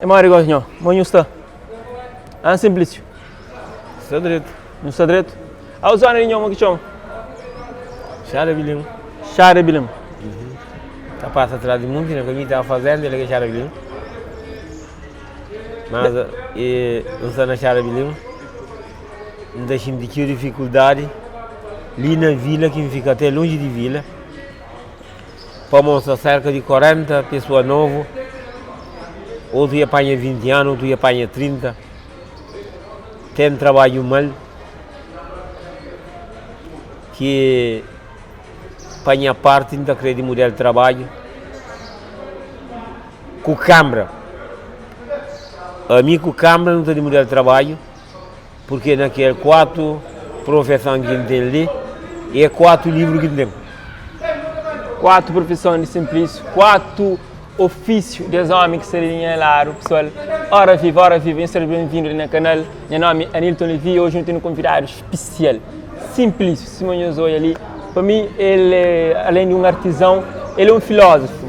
É modi gosi nho? Mo nhu sta? An Simplício? Sta dretu. Nhu sta dretu? Au zona di nho mo ki txoma? Xá da Bilim. Xá da Bilim. Ta pasa tras di munti na kaminhu ta fazenda el é ke Xá da Bilim. Mas e N sta na Xá da Bilim N ta xinti txeu difikuldadi li na vila ki N fika até lonji di vila. Pa mostra serka di 40 pessoa novu, otu ia panha 20 anu, otu ia panha 30, ten trabadju mal, ki pa nha parti N ta kre di mudel trabadju ku kambra, ami ku kambra nu ta di mudel trabadju. Purke na kel kuatu profeson ki N ten li, e kuatu livru ki N ten. Kuatu profeson di Simplísiu, kuatu ofísiu des ómi ki sta li di nha ladu. Pesoal, ora viva, ora viva, nhos seja ben-vindu li na kanal. Nha nómi é Anilton Levy i oji nu ten un konvidadu spesial, Simplísiu, sima nhos odja li. Pa mi, el é, alén di un artizon, el é un filózofu.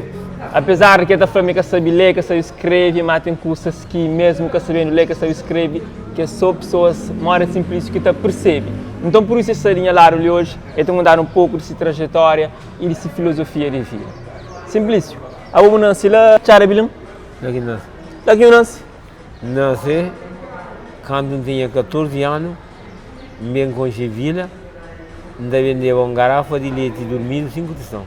Apezar di ki el ta fla ma el ka sabe lé, ka sabe skrebe, má ten kusas ki mésmu ka sabendu lé, ka sabe skrebe, ki é sô pesoas móda Simplísiu ki ta persebe. Nton, pur isu, el sta di nha ladu li oji, el ta kontadu un poku di se trajetória i di se filozofia di vida. Simplísiu, abo bu nase la Txada Bilin? La ki N nase. La ki nhu nase? N nase kantu N tinha 14 anu, N ben konxe vila, N ta bendeba un garafa di leti durmidu 5 tiston.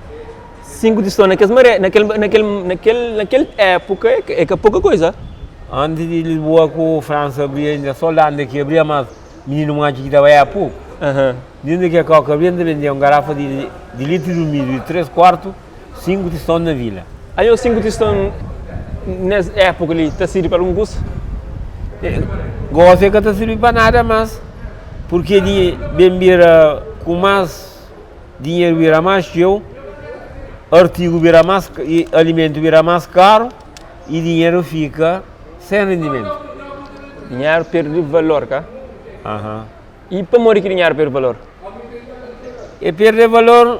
5 tiston na kes maré, na kel, na kel, na kel, na kel époka é ka poka koiza. Antis di Lisboa ku Fransa abria inda só Holanda ki abria mas mininu matxu ki ta bai éra poku. Dintu di kel kau ki abria N ta bendia un garafa di di litru di midju di 3 kuartu 5 tiston na vila. Anho 5 tiston nes époka li ta sirbi pa algun kusa? Gosi e ka ta sirbi pa nada mas purke di ben bira ku mas. Dinheru bira más txeu, artigu bira más, alimentu bira más karu i dinheru fika sen rendimentu. Dinheru perde valor, ka? Aha. I pamodi ki dinheru perde valor? E perde valor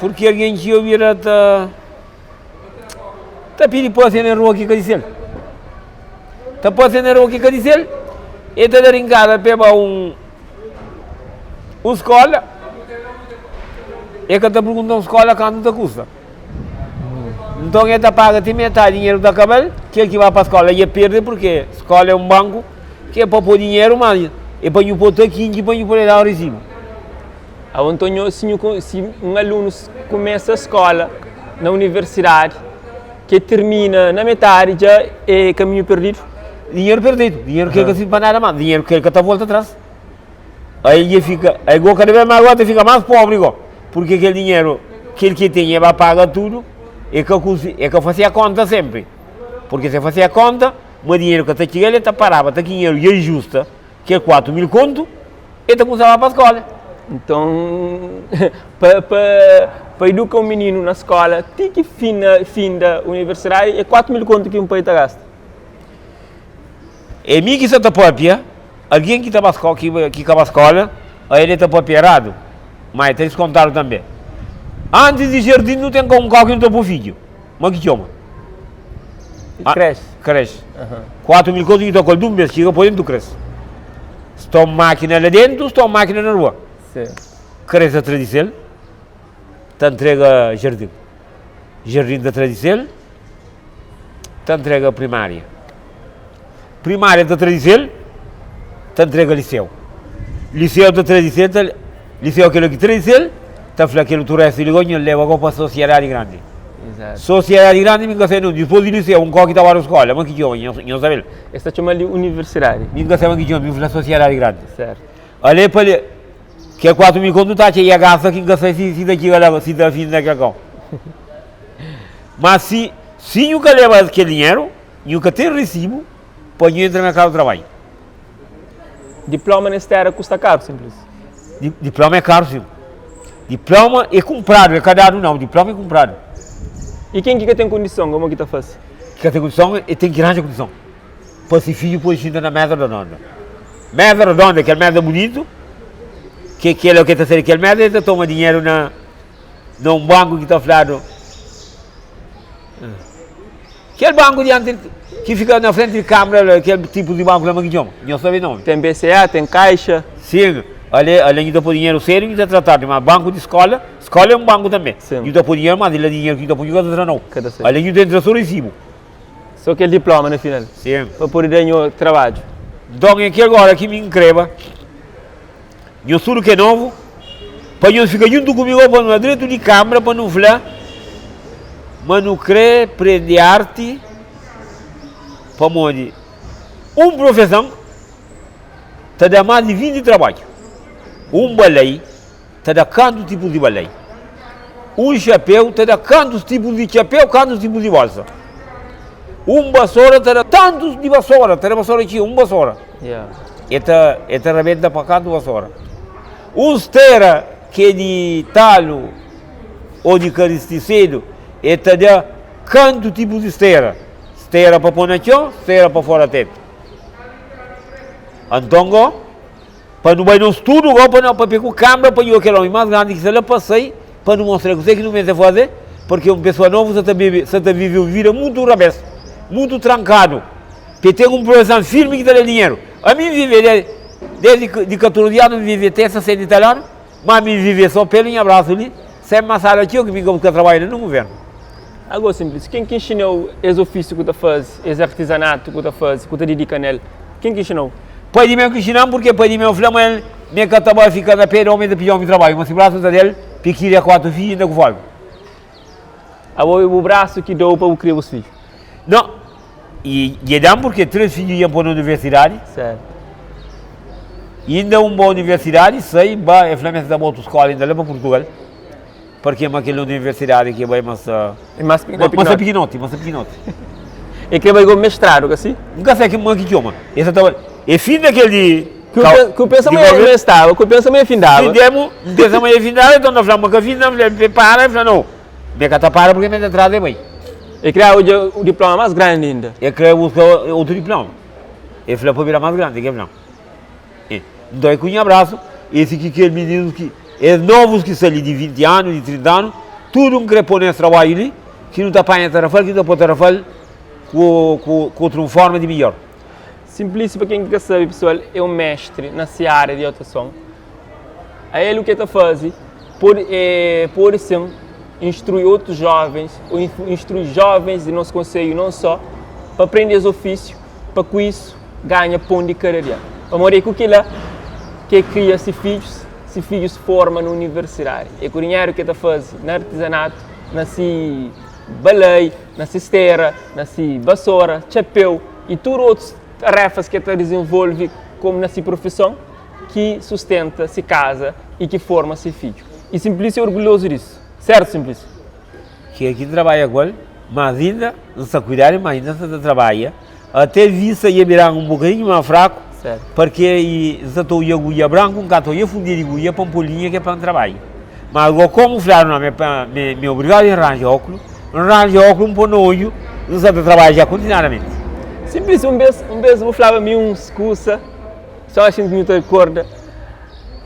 purki algen txeu bira ta ta pidi pase na rua ki ka di sel. Ta pase na rua ki ka di sel, e ta da rinkada pa e ba un Un skola, e ka ta pergunta un skola kantu ta kusta. Nton e ta paga ti metadi dinheru ta kaba-l, kel ki ba pa skola dja perde purke skola é un banku ki é pa poi dinheru ma é pa nhu poi ta kinki pa nhu pode da-u risibu. Aô nton nho si nhu si un alunu kumesa skola na universidadi ke tirmina na metadi dja é kaminhu perdidu? Dinheru perdidu, dinheru ki el ka sirbi pa nada mas, dinheru ki el ka ta volta tras. Aí dja fika, aí go kada vez mais go ta fika mais pobre go, porque kel dinheiro kel ki tem e ba paga tudo, e ka kunsi, e ka fazia conta sempre, porque se fazia conta, ma dinheiro ka ta txiga el ta paraba ta ki dinheiro dja justa kel 4 mil conto, e ta kumsaba pa skola. Nton, pa, pa, pa eduka un mininu na skola ti ki fina, finda universidadi é 4 mil conto ki un pai ta gasta. É mi ki sa ta papia, algen ki ta ba sko, ki ka ba skola, el ta papia eradu, ma el ta diskontadu tanbe. Antis di jardin nu ten un kau ki nu ta pui fidju, ma ki txoma? Kresh. Kresh. 4 mil kontu ki ta kol di un bes, txiga pa dentu kres. Sta un makina la dentu, sta un makina na rua. Kres ta tradisel, ta ntrega jardin. Jardin ta tradisel, ta ntrega primária. Primária ta tradisel, ta ntrega liseu. Liseu ta tradisel, ta liseu kel ki tradisel, ta fla kel otu restu li go nho leba go pa sosiedadi grandi. Sosiedadi grandi mi ka sai nunde. Dipôs di liseu un kau ki ta ba skola, ma ki txoma nho nho sabel? Es ta txoma-l di universidadi. Mi ka sai ma ki txoma, mi fla sosiedadi grandi. Sertu. Ale pa li. Kel 4 mil kontu ta atxa i gasta ki N ka sai si ta txiga la, si ta finda kel kau. Ma si si nhu ka leba kel dinheru, nhu ka ten risibu pa nhu entra merkadu di trabadju. Diploma nes tera kusta karu, Simplis? Diploma é karu, sim. Diploma é kunpradu, é ka dadu nau, diploma é kunpradu. I ken ki ka ten kondison, komo ki ta fasi? Ki ka ten kondison, e ten ki ranja kondison. Pa si fidju pode xinta na mesa redonda. Mesa redonda, kel mesa bunitu, ke kel ke ta sai di kel mesa, el ta toma dinheru na na un banku ki ta fladu. Kel banku dianti ki fika na frenti di kamara la, kel tipu di banku la, ma ki txoma? Nho sabe nomi? Ten BCA, ten Caixa. Sin, ale, ale nhu ta poi dinheru sedu, nhu ta tra tardi, ma banku di skola, skola é un banku tanbe. Sin. Nhu ta poi dinheru, mas di la dinheru ki nhu ta poi nhu ka ta tra nau. Ka ta sai. Ale nhu ta entra so risibu. So kel diploma na final. Sin. Pa pode da nho trabadju. Nton é ki agora ki mi N kreba nhos tudu ki é novu, pa nhos fika djuntu ku mi gosi pa nu da dretu di kamara pa nu fla ma nu kre prende arti pamodi un profeson ta da mas di 20 trabadju. Un balai ta da kantu tipus di balai, un xapeu ta da kantus tipus di txapeu, kantus tipus di bolsa, un basora ta da tantus di basora, ta da basora txiu, un basora e ta e ta rabenta pa kantu basora, un stera ki é di talu o di karistisedu e ta da kantu tipus di stera, stera pa po na txon, stera pa fora tetu. Anton go. Pa nu bai nos tudu go pa no papia ku kambra pa djuda kel omi mas grandi ki sta la pa sai pa nu mostra kuzê ki nu meste faze porque un pessoa novu sa ta bebe sa ta vive un vida mutu rabes mutu trankadu pe ten un profeson firmi ki ta da dinheru ami n vive de desdi di 14 anu n vive te 60 i tal anu ma ami n vive so pelu nha brasu li sen masada txeu ki mi ka buska trabadju na nun guvernu. Ago simplis, ken ki inxinau es ofisiu ku ta faze, es artizanatu ku ta faze, ku ta didika nel? Ken ki inxinau? Pai di meu ki inxina-m, purke pai di meu fla ma el me ka ta ba fika na pe di omi ta pidi omi trabadju, ma si brasu ta del pi kiria 4 fidju inda ku folga. Abo e bu brasu ki dau pa bu kria bus fidju? No, i dje da-m purke 3 fidju dja N po na universidadi. Sertu. Inda un ba universidadi, sai, ba, e fla ma es ta ba otu skola inda la pa Purtugal. Parke ma kel universidadi ki bai ma sta. É mas pikinoti. Ma sta pikinoti, ma sta pikinoti. E kre bai go mestradu, ka si? N ka sa ki ma ki txoma. E sa ta bai. E fin dakel di. Ku pensa ma e mestaba, ku pensa ma e findaba. Si demu, N pensa ma e findaba, enton N ta fla ma ka finda, N fla e para, e fla no. Me ka ta para porque me ta atrasa e bai. E kre odja u diploma mas grandi inda. E kre buska outru diploma. E fla pa bira mas grandi, ke fla. E, nton é ku nha abrasu, esi ki kel mininus ki, es novus ki sta li di 20 anu, di 30 anu, tudu N kre po nes trabadju li, ki nu ta panha tarrafal, ki nu ta po tarrafal ku, ku, ku utru forma di midjor. Simplício pa ken ki ka sabe pesoal é un mestri na se ária di atuason. A el u ke ta faze pode é pode sin instrui otus jovens ou instrui jovens di nos konselhu non só pa prende es ofísiu pa ku isu ganha pon di kada dia. Pamodi é ku kila ki e kria si fidjus, si fidjus forma na universidadi. É ku dinheru ki e ta faze na artizanatu, na si balai, na si stera, na si basora, txapeu i tudu otus tarefas ki e ta dizenvolve komu na si profison ki sustenta si kaza i ki forma si fidju. I Simplísiu é orgulhozu disu. Sertu, Simplísiu? Ke ki N trabadja ku el, mas inda N sta kuidadu, mas inda N sta ta trabadja, ate vista dja bira-m un bokadinhu más fraku, parke N sta ta odja gudja branku, N ka ta odja fundia di gudja pa N poi linha ke pa N trabadja. Mas ago komu fladu na mi pa mi mi obrigadu N ranja okulu, N ranja okulu N poi na odju, N sta ta trabadja ja kontinuadamenti. Simplis, un bes, un bes bu flaba mi uns kusa, só asin ki nhu ta rikorda,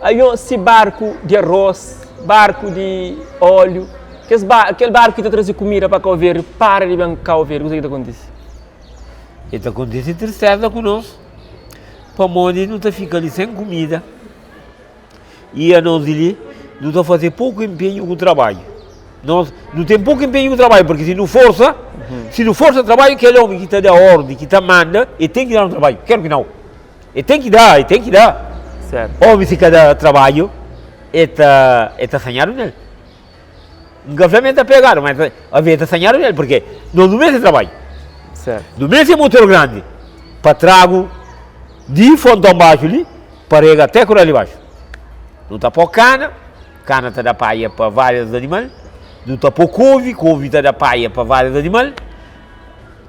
aio si barku di arroz, barku di óleo, Kes ba, kel barku ki ta traze kumida pa Kau Verdi para di ben Kau Verdi, kuze ki ta kontise? E ta kontise tristeza ku nos, pamodi nu ta fika li sen kumida i anos di li nu ta faze poku enpenhu ku trabadju. Nos nu ten poku enpenhu ku trabadju, porque si nu forsa, si nu forsa trabadju, kel omi ki ta da ordi, ki ta manda, e ten ki da-nu trabadju, ker ki nau. E ten ki da, e ten ki da. Omi si ka da trabadju, e ta, e ta sanhadu nel. N ka fla ma el ta pegadu, ma avi el ta sanhadu nel, purke nos nu meste trabadju. Nu meste motor grandi pa tragu di Fonton Baxu li pa rega te Kural di Baxu. Nu ta po kana, kana ta da paia pa varias animal, nu ta po kovi, kovi ta da paia pa varias animal,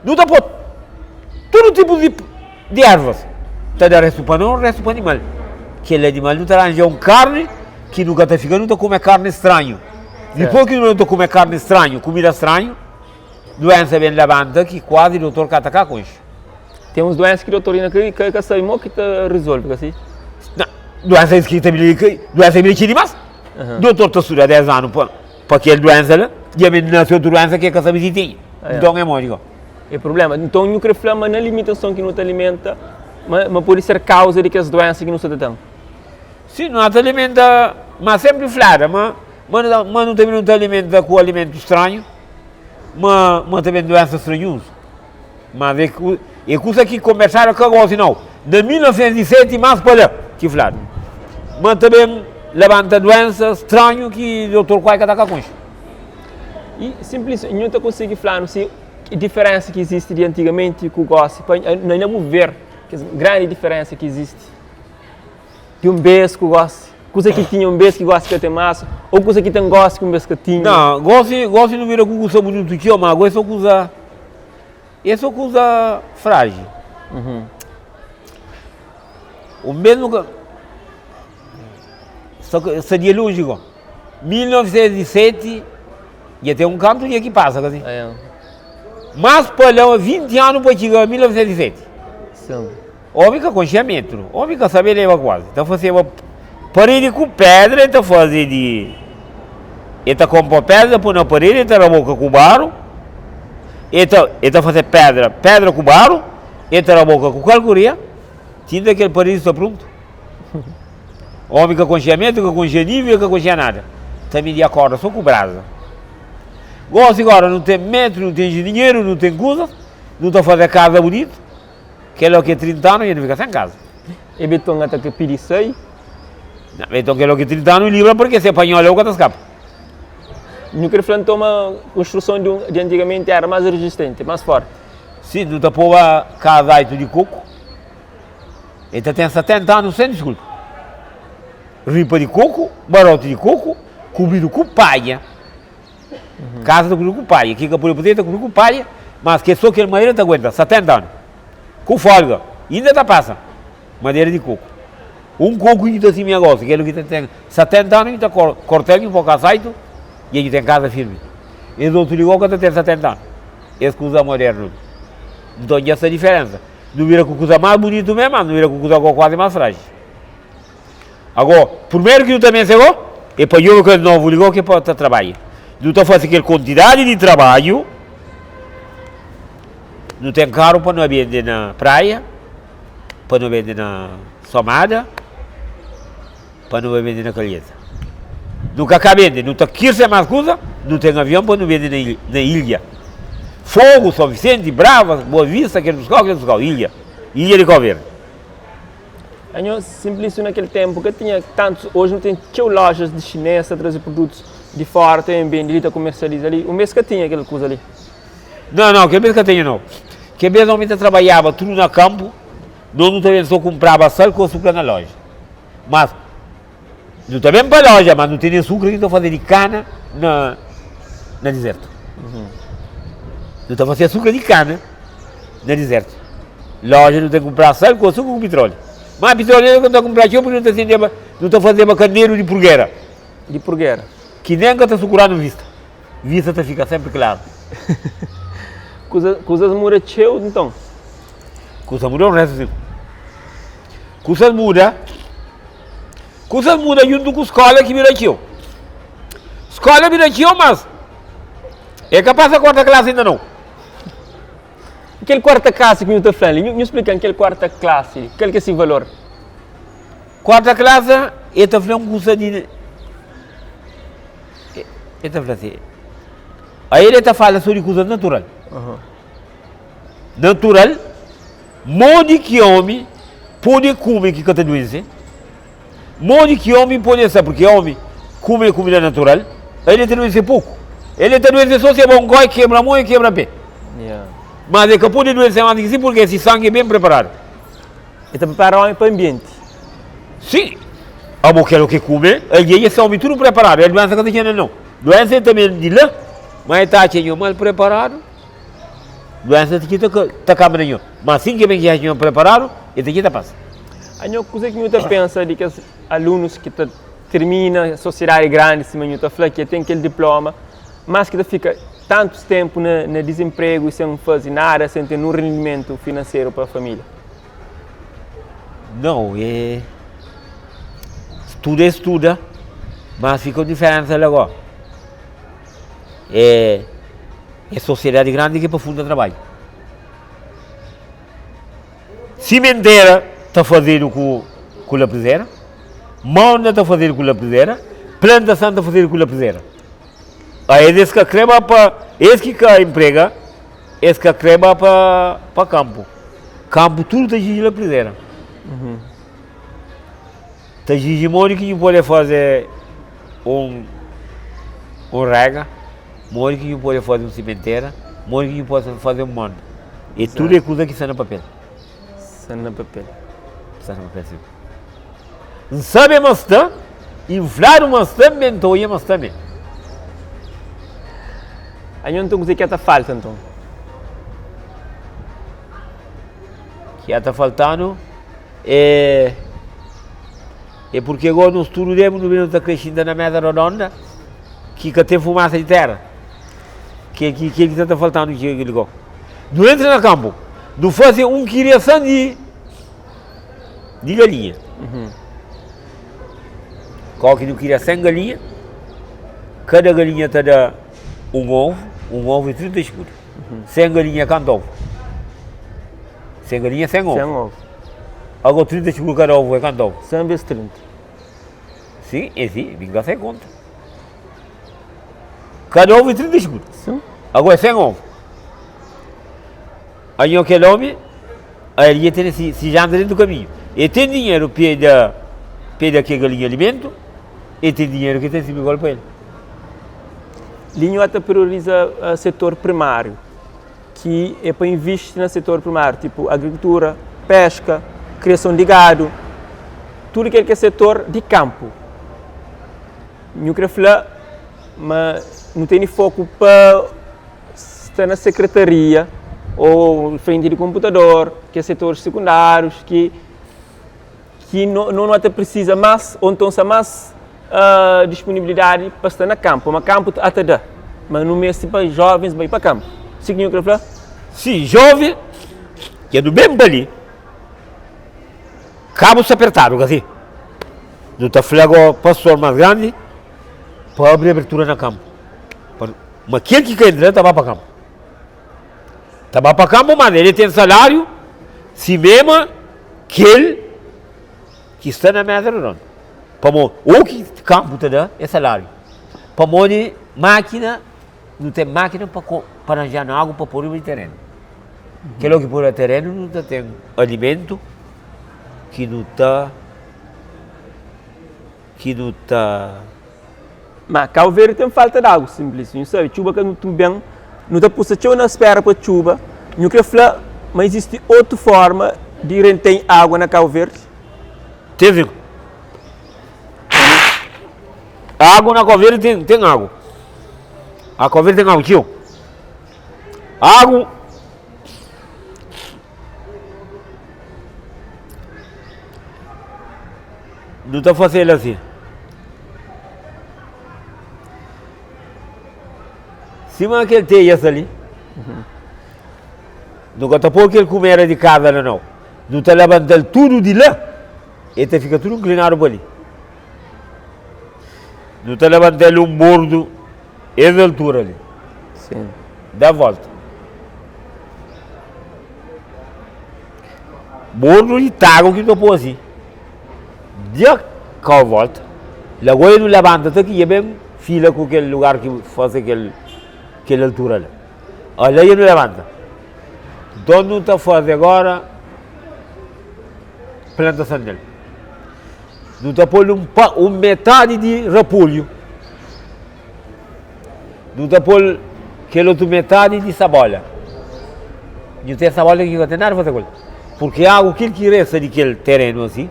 nu ta po tudu tipu di di ervas, ta da restu pa nos, restu pa animal. Kel animal nu ta ranja un karni ki nu ka ta fika nu ta kume karni stranhu. Dipôs ki nu ta kume karni stranhu, kumida stranhu, duensa ben labanta ki kuazi dotor ka ta ka konxe. Ten uns duensa ki dotor inda ka ka sabe mo ki ta rizolve, ka si? Na, duensa es ki ta bira duensa bira txeu dimas. Dotor ta studa 10 anu pa pa kel duensa la, dja ben nase otu duensa ki el ka sabe si tinha. Nton é modi go. É problema. Nton, nhu kre fla ma na alimentason ki nu ta alimenta, ma, ma pode ser kauza di kes duensa ki nu sta ta ten? Si, nu ta alimenta, ma senpri flada ma, ma nu ta, ma nu tanbe nu ta alimenta ku alimentu stranhu, ma, ma ta ben duensa stranhus. Mas é ku, é kusa ki konbersadu ka gosi nau. Na 1907 mas pa la ki fladu ma ta ben labanta duensa stranhu ki dotor kuai ka ta ka konxe. I simplis, nhu ta konsigi fla-nu si diferensa ki izisti di antigamenti ku gosi, pa na nha bu ver kes grandi diferensa ki izisti di un bes ku gosi, kusa ki tinha un bes ki gosi ka ten mas, ou kusa ki ten gosi ki un bes ka tinha. Não, gosi, gosi nu bira ku kusa bunitu txeu, ma ago é so kusa, é so kusa frágil. Un bes nu ka, sta dia lonji go. 1907 dja ten un kantu dia ki pasa ka si? Mas pa la 20 anu pa txiga 1907. Sim. Omi ka konxia metru, omi ka sabe leba kuazi. Ta faseba paredi ku pedra, e ta faze di e ta konpo pedra poi na paredi, e ta raboka ku baru, e ta e ta fase pedra, pedra ku baru, e ta raboka ku kalkuria, tinta kel paredi sta pruntu. Omi ka konxia metru, ka konxia nivel, ka konxia nada. Ta midia korda so ku brasa. Gosi gora nu ten metru, nu ten jinheru, nu ten kuzas, nu ta faze kaza bunitu, kel ki é 30 anu dja nu fika sen kaza. E beton ata ka pidi sai. Na, beton kel ki é 30 anu libra porque se panhol la u ka ta skapa. Nu kre fla nton ma konstruson di, di antigamenti era mas rezistenti, mas forti. Si, nu ta poba kaza aitu di koku. El ta ten 70 anu sen diskulpa. Ripa di koku, baroti di koku, kubridu ku paia. Kaza ta kubridu ku paia. Ki ka pode pode ta kubridu ku paia, mas ke so kel madera ta aguenta 70 anu. Ku folga, inda ta pasa madera di koku. Un koku ki ta simia gosi, kel ki ta ten 70 anu, ki ta kortel ki foka asaitu, dja ki ten kaza firmi. Es otu li go ka ta ten 70 anu. Es kuza modernu. Nton dja sta diferensa. Nu bira ku kuza más bunitu mé, mas nu bira ku kuza go kuazi más frájil. Ago, purmeru ki nu ta meste go, é pa djobe kel novu li go ki é pa ta trabadja. Nu ta fase kel kontidadi di trabadju, nu ten karu pa nu bende na praia, pa nu bende na Somada, pa nu bende na Kalheta. Nu ka ka bende, nu ta kirse más kuza, nu ten avion pa nu bende na ilha, na ilha. Fogo, São Vicente, Brava, Boa Vista, kel dos kau, kel dos kau, ilha, ilha de Cabo Verde. Anho, Simplício na kel tempu ka tinha tantus, hoje nu ten txeu lojas di chinês ta traze produtos di fora, ta ben bende li, ta komersializa li, un bes ka tinha kel kuza li. Não, não, kel bes ka tinha não. Kel bes omi ta trabadjaba tudu na kampu, nos nu ta ben so kunpraba sal ku asukra na loja. Mas Nu ta ben pa loja, mas nu tene sukra ki ta faze di kana na na dizertu. Nu ta fase asukra di kana na dizertu. Loja nu ta kunpra sal ku asukra ku pitroli. Ma pitroli nu ka ta kunpra txeu purki nu ta sendeba, nu ta fazeba kanderu di purgera. Di purgera. Ki nen ka ta sukura-nu vista. Vista ta fika senpri klaru. Kuza, kuzas muda txeu nton? Kusa muda un restu sin. Kusas muda. Kusas muda juntu ku skola ki bira txeu. Skola bira txeu, mas e ka pasa kuarta klasi inda nau. Kel kuarta klasi ki nhu ta fla li, nhu splika-m kel kuarta klasi li, kal ki é si valor? Kuarta klasi e ta fla un kusa di, e ta fla si, ael e ta fala so di kusas natural. Natural, modi ki omi pode kume ki ka ta duense? Modi ki omi pode sta? Porque omi kume kumida natural, el ta duense poku. El ta duense so si e bon koi, kebra mon e kebra pe. Mas el ka pode duense mas ki si, porque si sangi e ben preparadu. El ta prepara omi pa ambienti. Si, abo kel ki kume, el dja sta omi tudu preparadu, el duensa ka ta txena nel nau. Duensa el ta ben di la, ma el ta atxa nho mal preparadu. Duensa ta txita ta kaba na nho, ma sin ki ben ki atxa nho preparadu, el ta txita pasa. Anho, kuzê ki nhu ta pensa di kes alunus ki ta tirmina sosiedadi grandi, sima nhu ta fla, ki ten kel diploma, mas ki ta fika tantus tenpu na dizinpregu i sen faze nada, sen ten nun rendimentu finanseru pa família? Nau, é studa é studa, mas fika un diferensa la go. É, é sosiedadi grandi ki é pa funda trabadju. Simentera ta fazedu ku ku lapizera, monda ta fazedu ku lapizera, plantason ta fazedu ku lapizera. A es es ka kre ba pa, es ki ka inprega, es ka kre ba pa pa kampu. Kampu tudu ta exiji lapizera. Ta exiji modi ki nhu pode faze un un rega, modi ki nhu pode faze un simentera, modi ki nhu pode faze un monda. E tudu é kuza ki sta na papel. Sta na papel. Sta na papel, sim. N sabe ma sta, i N fladu ma sta, N ben ta oia ma sta me. Anho nton kuze ki a ta falta nton? Ki a ta faltanu é é porque agora nos tudo demo no bem ta cresce ainda na mesa redonda que ka tem fumaça de terra que que que que ta faltando que que ligou não entra na campo não fazer um criação de de galinha uhum. Qual que não queria 100 galinha cada galinha ta dá um ovo um ovo e 30 escudo uhum. 100 galinha quanto ovo 100 galinha 100 ovo 100 ovo Agora 30 escudo cada ovo é quanto ovo 100 vezes 30 Sim, é sim, vim cá sem conta. Cada ovo é 30 escudo. Sim. Agora é 100 ovo. Aí aquele homem, aí ele tem se, se já anda dentro do caminho. Ele tem dinheiro para para aquela galinha alimento, ele tem dinheiro que tem sempre igual para ele. Linho até prioriza uh, setor primário, que é para investir no setor primário, tipo agricultura, pesca, criação de gado, tudo aquilo que é setor de campo. Nhu kre fla ma nu tene foku pa sta na sekretaria ou frenti di konputador, ki é setoris sekundárius ki ki no no ata prisiza mas ou nton sta mas disponibilidadi pa sta na kampu, ma kampu ata da, ma nu meste pa jovens bai pa kampu. Si ki nhu kre fla? Si, joven ke nu ben pa li, kabu sta pertadu, ka si? Nu ta fla go pastor mas grandi pa abri abertura na kampu. Ma kel ki ka entra ta ba pa kampu. Ta ba pa kampu, mas el ten salariu si mema kel ki sta na mesa redonda. Pamo o ki kampu ta da é salariu. Pamodi makina, nu ten makina pa pa ranjanu agu pa pô riba di terenu. Kel ki pô riba di terenu nu ta ten alimentu ki nu ta ki nu ta. Ma Cabo Verde ten falta di agu simplis, nhu sabe, txuba ka mutu ben, nu ta pusa txeu na spera pa txuba. Nhu kre fla ma izisti otu forma di renten agua na Cabo Verde? Ten sim. Agu na Cabo Verde ten, ten agu. A Cabo Verde ten agu txeu. Agu Nu ta fase-l asi. Sima kel teia sta li, nu ka ta pô kel kumera di kaza la nau. Nu ta labanta-l tudu di la, el ta fika tudu nklinadu pa li. Nu ta labanta-l un bordu es altura li. Sim. Da volta. Bordu di tagu ki nu ta pô asi. Dia kau volta, lagoa nu labanta ta ki ia ben fila ku kel lugar ki fase kel kel altura la. Ala ia nu labanta. Nton nu ta faze agora plantason del. Nu ta pô-l un pa un metadi di rapulhu. Nu ta pô-l kel otu metadi di sabola. Nhu ten sabola ki ka ten nada faze ku el. Purki agu kel ki resta di kel terenu asi,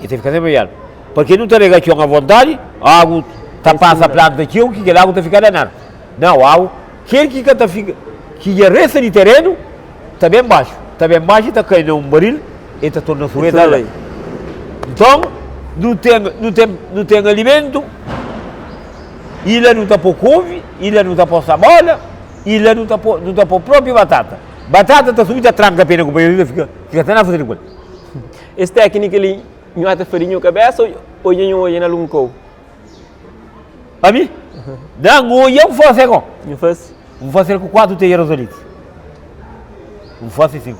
el ta fika senpri riadu. Purki nu ta rega txon avontadi, agu ta pasa planta txeu ki kel agu ta fika danadu. Nau, agu kel ki ka ta fika, ki dja resta di terenu, ta ben baxu. Ta ben baxu i ta kai na un baril, el ta torna sueta la. Nton, nu ten, nu ten, nu ten alimentu, i la nu ta pô kovi, i la nu ta pô sabola, i la nu ta pô, nu ta pô propi batata. Batata ta subi ta tranka pena kunpanheru ta fika, fika ta na faze ku el. Es téknika li nhu ata fadi nhu kabesa ô dja nhu odja na algun kou? Ami? Da, N odja, N fase ko. Nhu fase? N fase-l ku 4 teia rosalite. N fase sin.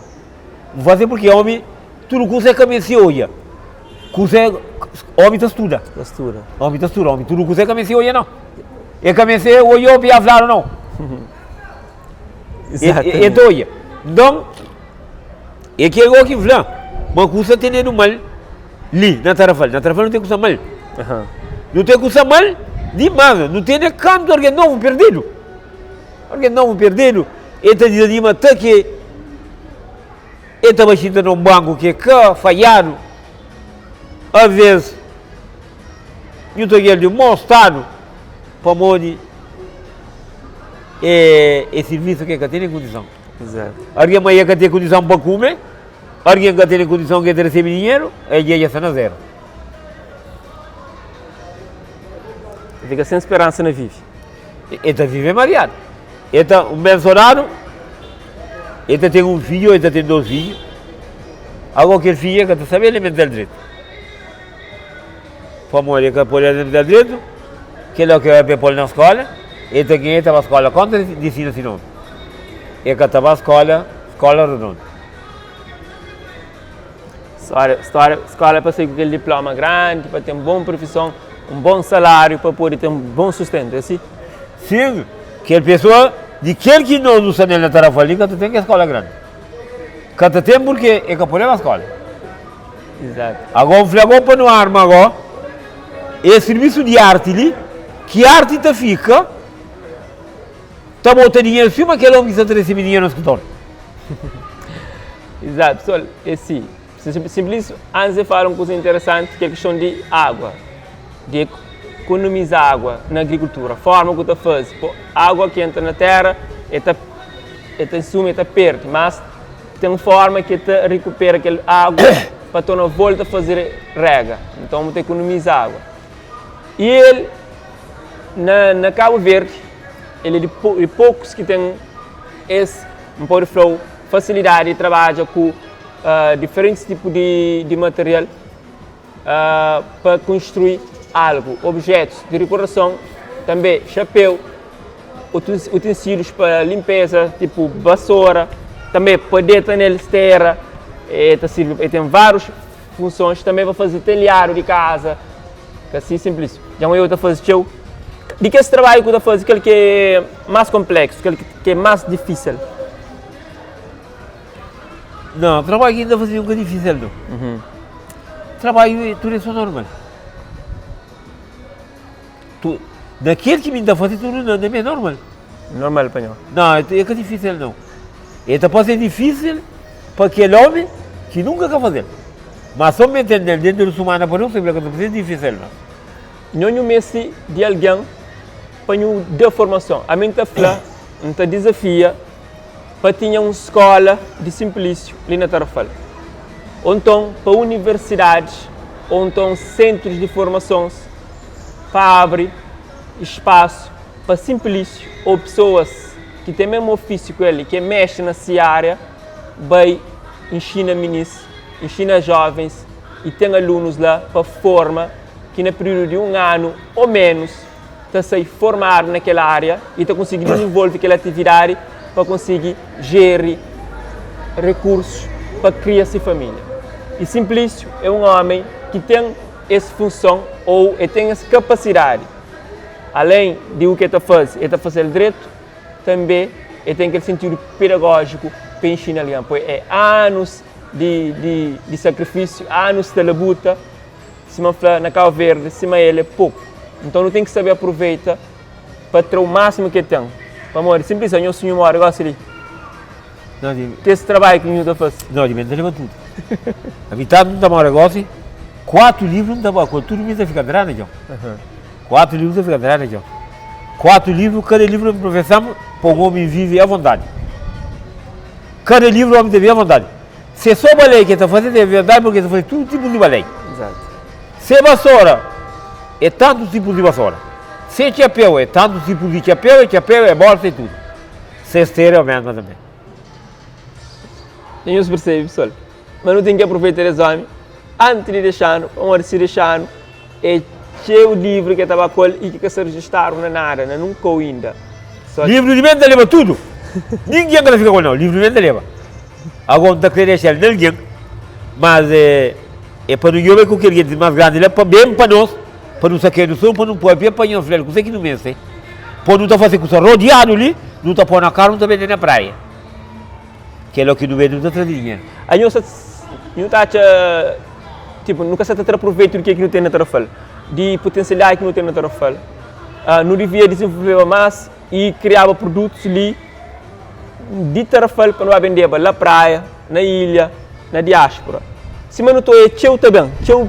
N fase porque omi tudu kusa é ka meste odja. Kusa é omi ta studa. Ta studa. Omi ta studa, omi tudu kusa é ka meste odja nau. É ka meste odja obi a fladu nau. Exatamente. É ta odja. Nton, é kel go ki N fla ma kusa tenedu mal li na Tarrafal. Na Tarrafal nu ten kusa mal. Nu ten kusa mal dimas. Nu tene kantu algen novu perdidu. Algen novu perdedu, el ta dizanima ta ki el ta bai xinta na un banku ki ka fadjadu. Alvês, nhu ta odja-l di mau stadu pamodi é sirvisu ki el ka tene kondison. Algen ma el ka ten kondison pa kume, algen ka tene kondison ki el ta resebe dinheru, el dja dja sta na zeru. El fika sen speransa na vive. El ta vive mariadu. El ta un bensonadu, el ta ten un fidju, el ta ten dos fidju. Agora kel fidju el ka ta sabe alimenta-l dretu. Pamodi el ka pode alimenta-l dretu, kel ki el pô-l na skola, el ta ganha, el ta ba skola kontra di sina si nomi. El ka ta ba skola, skola redondu. Stória, stória, skola pa sai ku kel diploma grandi, pa ten bon profison, un bon saláriu pa pode ten bon sustentu, é si? Sin, kel pesoa di kel ki nos nu sta nel na Tarrafal li ka ta ten kel skola grandi. Ka ta ten purke e ka pode ba skola. Izatu. Ago N fla ago pa nu arma ago es sirvisu di arti li, ki arti ta fika ta bota dinheru sima kel omi ki sta ta resebe dinheru na skritóriu. Exato, pessoal, é si. Simplis, antes de fala um coisa interessante, que é a questão de água, de economizar água na agricultura, forma que tá faz, pô, água que entra na terra, é tá, é tá suma, é tá perde, mas tem forma que tá recupera aquela água para tornar volta a fazer rega, então tá economiza água. E ele, na, na Cabo Verde, ele é de, pou, de poucos que tem esse N pode fla-u fasilidadi di trabadja ku diferentis tipu di material pa konstrui algu, objetus di rikorason, tanbe xapeu, utensílius pa linpeza, tipu basora, tanbe pa deta nel stera, e ta sirbi, e ten várius funsons, tanbe pa faze telhadu di kaza, ka si sinplis. Dja N oiu ta faze txeu. Di kes trabadju ku ta faze, kel ki é más konpleksu, kel ki é más difísil? Não, trabalho que ainda fazia um difícil não. Uhum. Trabalho é tudo é só normal. Tu, daquele que me dá fazer tudo não, é normal. Normal para nós. Não, é, é que é difícil não. Então pode ser difícil para aquele homem que nunca quer fazer. Mas só me entender dentro de semana para não saber que é difícil não. Nho nhu meste di algen pa nhu da formason. Ami N ta fla, N ta dizafia pa tinha un skóla di Sinplísiu li na Tarrafal. Ô nton pa universidadis ô nton sentrus di formasons pa abri spasu pa Sinplísiu ô pesoas ki ten mesmu ofísiu ku el i ki é mestri na si ária bai inxina minis, inxina jovens i ten alunus la pa forma ki na períodu di un anu ô ménus ta sai formadu na kel ária i ta konsigi dizenvolve kel atividadi pa konsigi jeri rekursus pa kria se família. I Simplísiu é un ómi ki ten es funson ô el ten es kapasidadi. Alén di u ki el ta faze, el ta faze-l dretu, tanbê el ten kel sentidu pedagójiku pa inxina algen. Poi é anus di, di, di sakrifisiu, anus ta labuta. Sima N fla, na Kau Verdi, sima el é poku. Nton nu ten ki sabe aproveita pa tra u másimu ki el ten. Pamodi, sinplis, anho sunhu móre gósi li. Kes trabadju ki nhu ta fase. Não, di mi N ta leba tudu. Ami tantu N ta móre gósi, kuatu livru N ta ba ku el, tudu mi ta fika ntradu na txon. Kuatu livru ta fika ntradu na txon. Kuatu livru, kada livru N profesa-m pa un omi vive avontadi. Kada livru omi ta vive avontadi. Se é só balei ki el ta faze, el ta verdadi porque el ta faze tudu tipus di balei. Se é vasora, é tantu tipus di vasora. Se é txapéu, é tantu tipus di txapéu, é txapéu, é bolsa, é tudu. Se é stera, é o mesma tanbe. Dja nhos persebe, pesoal, ma nu ten ki aproveita des omi antis di dexa-nu, pamodi si dexa-nu é txeu livru ki el ta ba ku el i ki ka sta rejistadu na nada, na nun kau inda. Livru di mi el ta leba tudu, ningen ka ta fika ku el nau, livru di mi el ta leba. Agora N ta kre dexa-l na algen, mas é é pa nu djobe ku kel gentis más grandi la pa ben pa nos, pa nu sakedu son, pa nu pâpia, pa nhos fla-l kuzê ki nu meste. Pô nu ta fase kusa rodiadu li, nu ta pô na karu, nu ta bende na praia. Kel ó ki nu bende nu ta traze dinheru. A nho sa nho ta atxa tipo nu ka sa ta tra proveitu di ke ki nu ten na Tarrafal, di potensialidadi ki nu ten na Tarrafal. Nu divia dizenvolveba más i kriaba produtus li di Tarrafal pa nu ba bendeba la praia, na ilha, na diáspora. Sima nu ta oia txeu ta ben, txeu.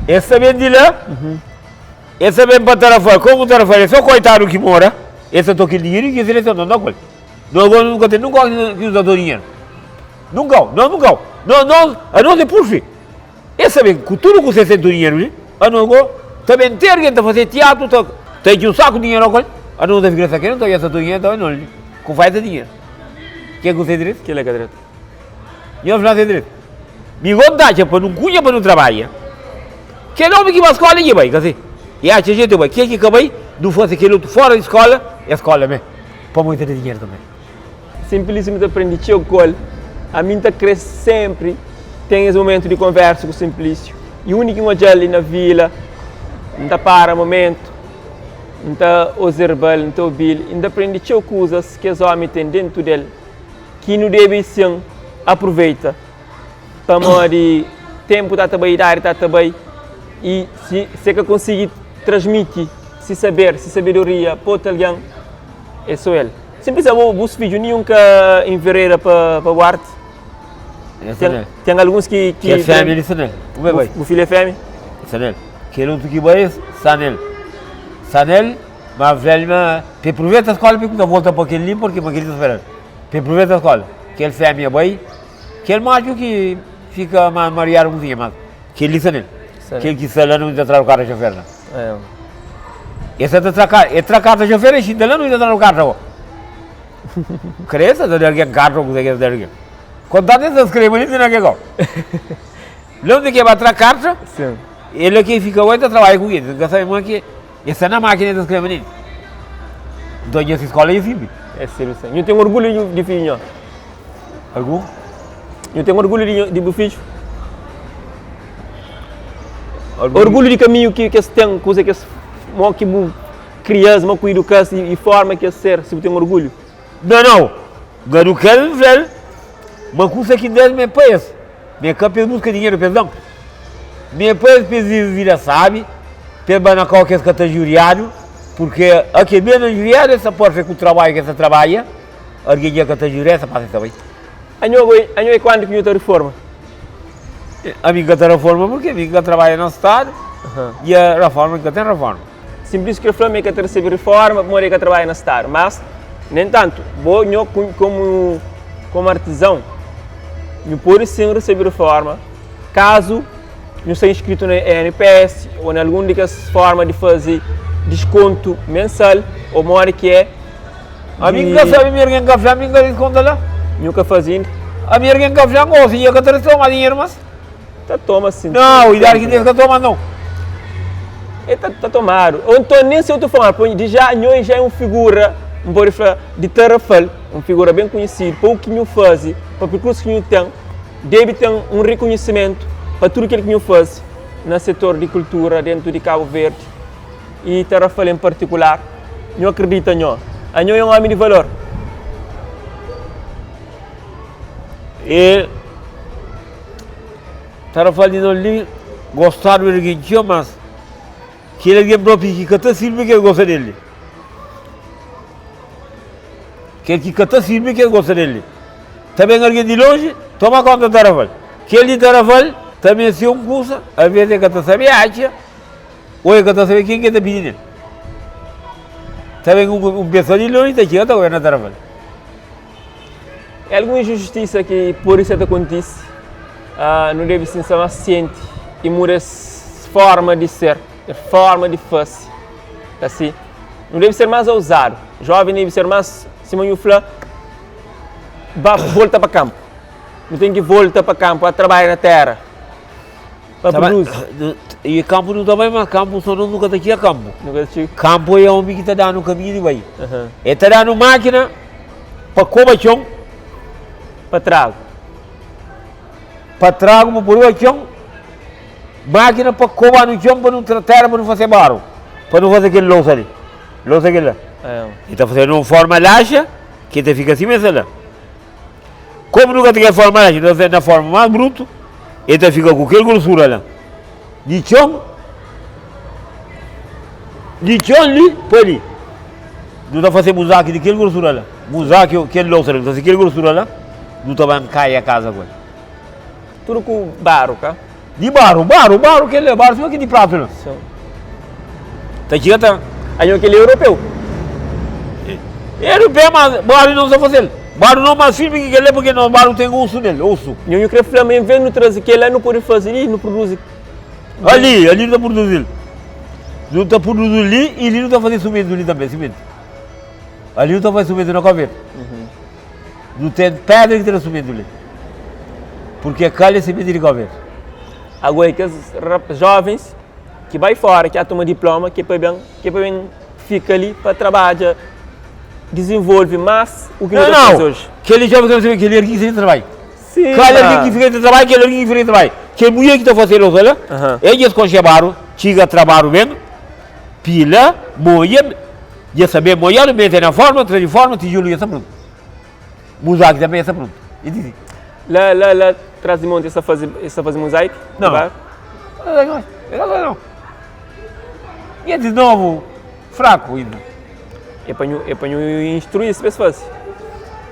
Es ta ben di la, es ta ben pa Tarrafal. Komu Tarrafal é so koitadu ki mora, es ta toka kel dinheru i kes eleison ta anda ku el. Nos agora nu ka ten nunka ki nu ta to dinheru. Nunka, nos nunka. Nos, nos, anos é purfi. Es sabe ku tudu ku ses ten to dinheru li, anos go ta ben ter algen ta fase tiatru, ta ta intxi un saku dinheru ku el, anos ta fika na sakeru, ta oja sa to dinheru, ta bai no li ku falta dinheru. Ke ku se diretu? Kila ka dretu. Nhos fla se diretu. Mi go nta atxa pa nu nkunha pa nu trabadja. Kel omi ki ba skola dja bai, ka si? E atxa jetu e bai. Kel ki ka bai, nu fase kel otu fora di skola, e skola me. Pamodi ta da dinheru tanbe. Simplício nu ta prende txeu ku el. Ami N ta krê sénpri ten es momentu di konversa ku Simplício. I undi ki N odja-l li na vila, N ta para momentu, N ta ozerba-l, N ta obi-l i N ta prende txeu kuzas ki es ómi ten déntu di el ki nu debe sin apruveita. Pamodi ténpu ta ta bai, idadi ta ta bai i si si el ka konsigi transmiti si saber, si sabedoria pa otu algen, é sô el. Sin pensa bo bus fidju ninhun ka envereda pa pa bu arti? Ten, ten alguns ki ki Kel fêmea li sta nel. Bu, bai. Bu filha é fêmea? Sta nel. Kel otu ki bai sta nel. Sta nel, ma velho ma pe aproveita skola pe kumsa volta pa kel li porque ma kel li ta speral. Pe aproveita skola. Kel fêmea bai, kel machu ki fika ma mariadu ku zinha mas kel li sta nel. Kel ki sta la nu ta tradu karta xofer la. E sa ta tra karta, e tra karta xofer e xinta la nu ta tradu karta bo. Kre sa ta da algen karta o kuze ke sa da algen. Kontantu e sa skrebe li na ke kau. La undi ke ba tra karta, e la ke fika oi ta trabadja ku ke, ka sabe ma ke e sta na makina e ta skrebe nel. Nton nha si skola e sirbi. E sirbi sin. Nhu ten orgulhu di fidju nho? Algun? Nhu ten orgulhu di bu fidju? Orgulhu di kaminhu ki es ten, kuza ki es, mo ki bu kria-s, mo ki bu iduka-s i forma ki es ser, si bu ten orgulhu. Não, não. Gadu kel fla-l ma kusa ki N da-s ma é pa es, ma é ka pa es buska dinheru pa es da-m. Ma é pa es, pa es vive vida sábi, pa es ba na kau ki es ka ta juriadu, purke ake ben na juriadu es ta pârfia ku trabadju ki es ta trabadja, algen dja ka ta juria, es ta pasa es ta bai. Anho goi, anho é kuandu ki nhu ta riforma? Ami N ka ta raforma purke mi N ka trabadja na stadu i a raforma N ka ten raforma. Simplis kre fla ma e ka ta resebe riforma pamodi e ka trabadja na stadu, mas na entantu bo nho komu komu artizon nhu pode sin resebe riforma kazu nhu sta inskritu na INPS o na algun di kes forma di faze diskontu mensal o modi ki é. Ami N ka sabe mi algen ka fla mi N ka diskonta la. Nhu ka faze inda? Ami algen ka fla gosi nha ka ta toma dinheru mas. Ta toma sin. Nau, idadi ki ten ka toma nau. E ta ta tomadu. Ou nton nen se otu forma, poi di ja nho já é un figura, N pode fla, di Tarrafal, un figura ben kunhisidu pa u ki nhu faze, pa perkursu ki nhu ten, debe ten un rikunhisimentu pa tudu kel ki nhu faze na setor di kultura dentu di Kabu Verdi. i Tarrafal en partikular, nho akredita nho, anho é un omi di valor. E Tarrafal di nos li gostadu di algen txeu, mas kel algen propi ki ka ta sirbi ki el gosta del li. Kel ki ka ta sirbi ki el gosta del li. Ta ben algen di lonji toma konta di Tarrafal. Kel di Tarrafal ta meste un kusa, alves el ka ta sabe atxa. Ô el ka ta sabe ken ki el ta pidi nel. Ta ben un pesoa di lonji ta txiga ta governa Tarrafal. É algun injustisa ki pode ser ta kontise. Nu debe sin ser más sienti i muda es forma di ser, es forma di fase. Asi, nu debe ser más ouzadu. Jóven debe ser más, sima nhu fla, ba volta pa kanpu. Nu ten ki volta pa kanpu, ba trabadja na téra. Pa produzi. E kampu nu ta bai, ma kampu so nos nu ka ta txiga kampu. Nu ka ta txiga. Kampu é omi ki ta danu kaminhu di bai. E ta danu makina pa koba txon. Pa tragu. Pa tragu pa poi txon, mákina pa koba no txon pa nu tra tera pa nu fase baru, pa nu fase kel lousa li, lousa kel la. E ta fase num forma laxa ki ta fika sima esa la. Komu nu ka ta kel forma laxa, nu ta fase na forma mas brutu, e ta fika ku kel grosura la di txon, di txon li pa li. Nu ta fase muzaki di kel grosura la, muzaki kel lousa la, nu ta fase kel grosura la, nu ta ba nkaia kaza ku el. Tudu ku baru, ka? Di baru, baru, baru kel la, baru sima ki di pratu la. Sim. Ta txiga ta. Anho kel europeu. Europeu, mas baru não sa fazel. Baru não mas firme ki kel la, porque nos baru tem osu nel, osu. Nho nho kre fla ma en vez nu traze kel la nu pode faze li, nu produzi. Ali, ali nu ta produzil. Nu ta produzil li e li nu ta faze sumentu li tambe, simenti. Ali nu ta faze sumentu na Cabo Verde. Nu ten pedra ki ta da sumentu li. Purke kal é simenti di Cabo Verde. Agora é kes jovens ki bai fora, ki a toma diploma, ki é pa ben, ki é pa ben fika li pa trabadja, dizenvolve mas o ki nu ta faze oji. Kel jovem ki ta kel algin ki sta trabalha. Sim, Kal algin ki fika ta trabalha, kel algin ki fika ta trabalha. Kel mulher ki ta faze lousa la, el dja skonxe baru, txiga trabaru ben, pila, moia, dja sabe moiadu, mete na forma, tra di forma, tijolu dja sta prontu. Muzaki tanbe dja sta prontu. E di si. La, la, la tras di monti es ta faze, es ta faze muzaiki? Não. Não, não, não. E é di novu, fraku inda. É pa nhu, é pa nhu instrui-s pa es faze.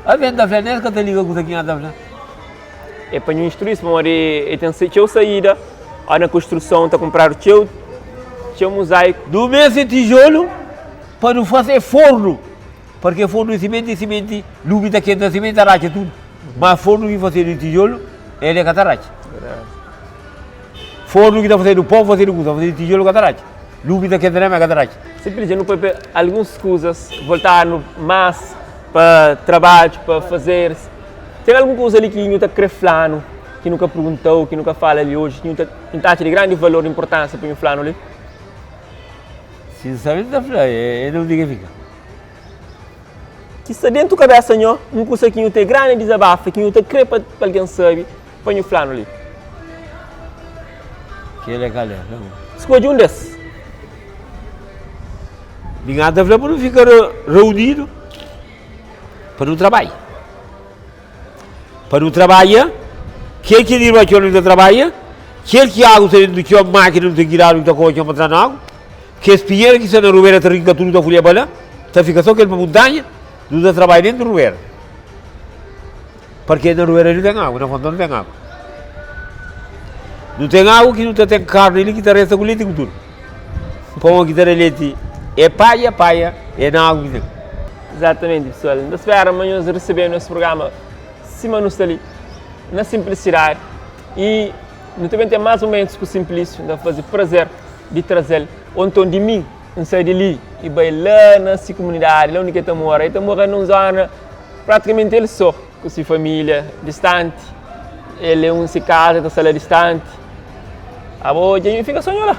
Algen ta fla, nen es ka ta liga kuza ki N ta fla. É pa nhu instrui-s pamodi e ten txeu saída, ó na konstruson ta kunpradu txeu, txeu muzaiku. Nu meste tijolu pa nu fase fornu, parke fornu di simenti, simenti, lumi ta kenta simenti ta ratxa tudu. Ma fornu ki fasedu di tijolu, el e ka ta ratxa. Fornu ki ta fasedu pon, fasedu kuza, fasedu di tijolu ka ta ratxa. Lumi ta kenta na ma ka ta ratxa. Sinplis dja nu papia alguns kuzas voltadu más pa trabadju, pa fazeris. Ten algun kuza li ki nhu ta kre fla-nu ki nu ka perguntau, ki nu ka fala li oji, ki nhu ta nhu ta atxa di grandi valor, inpurtánsia pa nhu fla-nu li? Si N sabe, N ta fla, e na undi ki fika. Ki sta dentu kabesa nho, un kusa ki nhu ten grandi dizabafu, ki nhu ta kre pa algen sabe, pa nhu fla-nu li. Kel é kal é? Fla bo. Skodje un des. Mi N ta fla pa nu fika reunidu pa nu trabadja. Pa nu trabadja, kel ki di riba txon nu ta trabadja, kel ki agu sta dentu di txon, makina nu ten ki dadu nu ta koba txon pa tra na agu, kes pinheru ki sta na rubera ta rinka tudu ta fulha pa la, ta fika so kel pa muntanha, nu ta trabadja dentu rubera. Parke na rubera nu ten agu, na fonton nu ten agu. Nu ten agu ki nu ta ten karni li ki ta resta ku leti ku tudu. Pon ki ta da leti é paia, paia é na agu ki ten. Exatamente pessoal, N ta spera ma nhos recebenu es programa sima nu sta li, na simplicidade e nu ta ben ten mas momentos ku Simplício, N ta faze prazer di trazel, ou nton di mi N sai di li e bai la na si comunidade, la undi ki el ta mora, el ta mora nun zona praticamente el so ku si familia, distanti, el é un si casa ta sta la distanti, abo dja nhu fika so nhu la.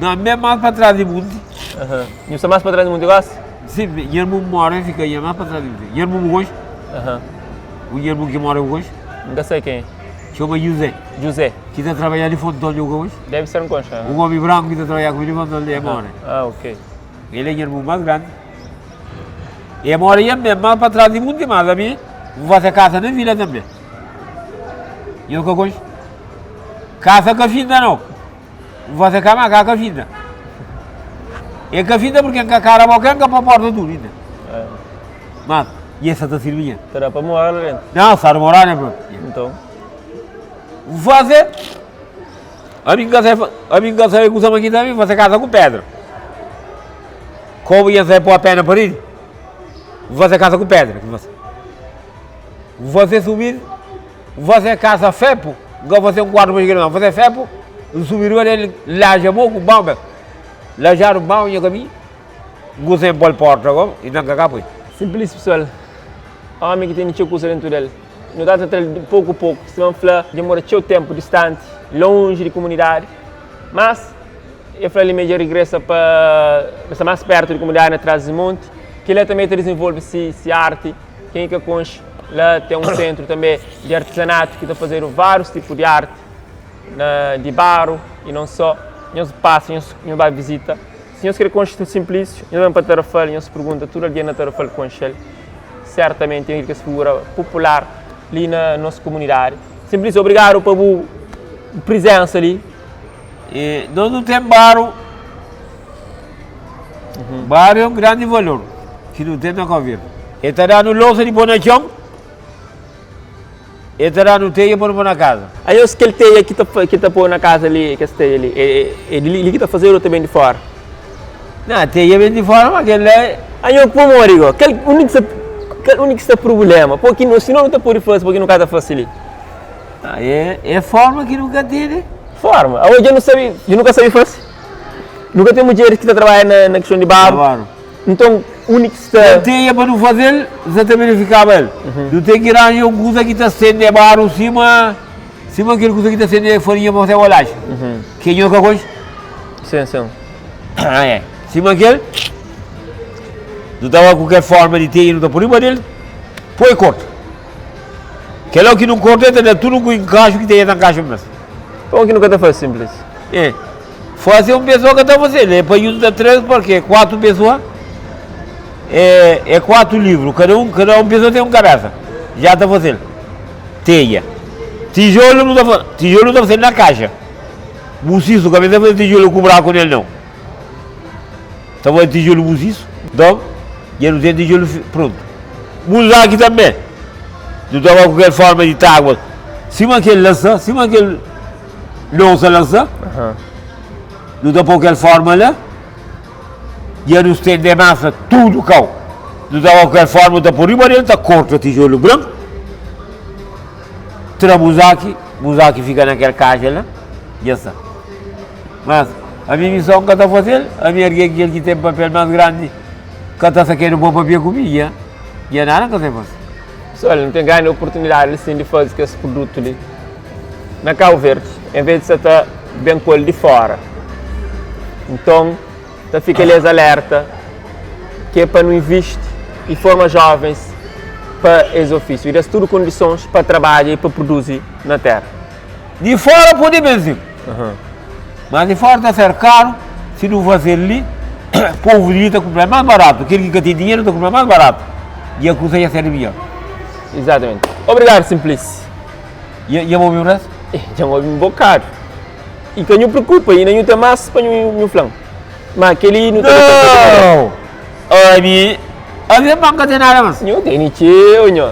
Não, mi é mais para trás de monte. Aham. Nhu sta mais pa trás di monti gosi? Sim, nha irmon mora e fika nha mais pa trás di monti. Nha irmon bu konxe? Aham. O nha irmon ki mora bu konxe? N ka sai ken é. Txoma José. José. Ki ta trabalha di Fontol, bu ka konxe? Debe ser N konxe. Un omi branku ki ta trabalha ku mi di Fontol, e mora. Ah, ok. El é nha irmon mais grandi. E mora nha mesmo, mais pa trás di monti, mas ami N fase kasa na vila tambe. Nho ka konxe? Kasa ka finda nau. N fase kama ka ka finda. E ka finda porque N ka kara boka, N ka pa porta tudu inda. Mas, e essa ta sirbi nha. Ta da pa mora la dentro? Não, sa da morar né, bro. Então. N fase, ami N ka sai, ami N ka sai kusa ma kita ami fase kasa ku pedra. Como ia sai pôr a pé na parede? N fase kasa ku pedra, ki fase. N fase subir. N fase kasa fepu, N ka fase un kuartu pa xikira ma, N fase fepu, N subi riba del, N laja mo ku bau mes, lajadu bau nha kaminhu, N kusa N pol porta go, i nan ka ka pui. Simplis pesoal, omi ki tene txeu kusa dentu del, no ta tra-l di poku poku, sima N fla, dja mora txeu tenpu distanti, lonji di kumunidadi, mas e fla li ma e dja rigresa pa sta mas pertu di kumunidadi na Trás-os-Monti, kila tanbe ta dizenvolve si arti, ken ki ka konxe. La ten un sentru tanbe di artizanatu ki ta fazedu várius tipu di arti na di baru i non só. Nhos pasa, nhos nhos ba vizita. Si nhos kre konxe Simplísiu, nhos ben pa Tarrafal, nhos pergunta, tudu algen na Tarrafal konxe-l. Sertamenti é un di kes figura popular li na nos komunidadi. Simplísiu, obrigadu pa bu prizensa li. E nos nu ten baru. Baru é un grandi valor ki nu ten na Kau Verdi. E ta da-nu losa di pô na txon, e ta da-nu teia pa nu pô na kaza. Aos kel teia ki ta ki ta pô na kaza li, kes teia li, é é di li ki ta fazedu ô ta ben di fora? Na, teia ben di fora, ma kel la é. Anho pamodi go? Kel undi ki sta kel undi ki sta prubulema? Pô ki no si no nu ta pode fase, pô ki nu ka ta fase li? Ah, é é forma ki nu ka tene. Forma? Aos dja nu sabe, dja nu ka sabe fase? Nu ka ten mudjeris ki ta trabadja na na kiston di baru. Baru. Nton, undi ki sta. Kel teia pa nu faze-l, sa ta benefikaba el. Nu ten ki ranja un kuza ki ta stende baru sima sima kel kuza ki ta stende farinha pa faze bolaxa. Ke nho ka konxe? Sin, sin. Ah, é. Sima kel, nu ta ba ku kel forma di teia, nu ta poi riba del, poi korta. Kel o ki nu korta, el ta da tudu ku inkaxu ki teia ta nkaxa mes. Pamodi ki nu ka ta faze sinplis? É. Faze un pesoa ka ta faze-l, é pa junta 3 porque 4 pesoa é, é 4 livru, kada un, kada un pesoa tem un kabesa, já ta faze-l. Teia. Tijolu nu ta fa, tijolu nu ta faze-l na kaxa. Musisu, ka meste faze tijolu ku braku nel nau. Ta faze tijolu musisu, nton dja nu ten tijolu prontu. Muzaki tanbe, nu ta ba ku kel forma di tagua, sima kel la sta, sima kel. Lousa la sta, nu ta pô kel forma la, dja nu stende masa tudu kau. Nu ta pô kel forma, nu ta pô riba del, ta korta tijolu branku, tra muzaki, muzaki fika na kel kaxa la, dja sta. Mas, ami mi son ka ta faze-l, ami algen kel ki ten papel mas grandi ka ta sakedu pô papia ku mi, dja, dja nada N ka sai fase. Pessoal, nu ten grandi oportunidadi li sin di faze kes produtu li. na Cabo Verde, en vez di sa ta ben ku el di fora. Nton, ta fika li es alerta ki é pa nu invisti i forma jovens pa es ofisiu i da-s tudu kondisons pa trabadja i pa produzi na tera. Di fora pode ben sin, mas di fora ta ser karu, si nu faze-l li, povu di li ta kunpra-l más baratu, kel ki ka ten dinheru ta kunpra-l más baratu, i kusa dja ser midjor. Exatamente. Obrigadu, Simplice. Dja bu obi un restu? Eh, dja N obi un bokadu. I ka nhu preokupa, inda nhu ten más pa nhu nhu fla-m. Ma kel-li nu ta dexa-l pa dipôs. Nau! Ami, ami ma N ka ten nada más. Nhu tene txeu, nho.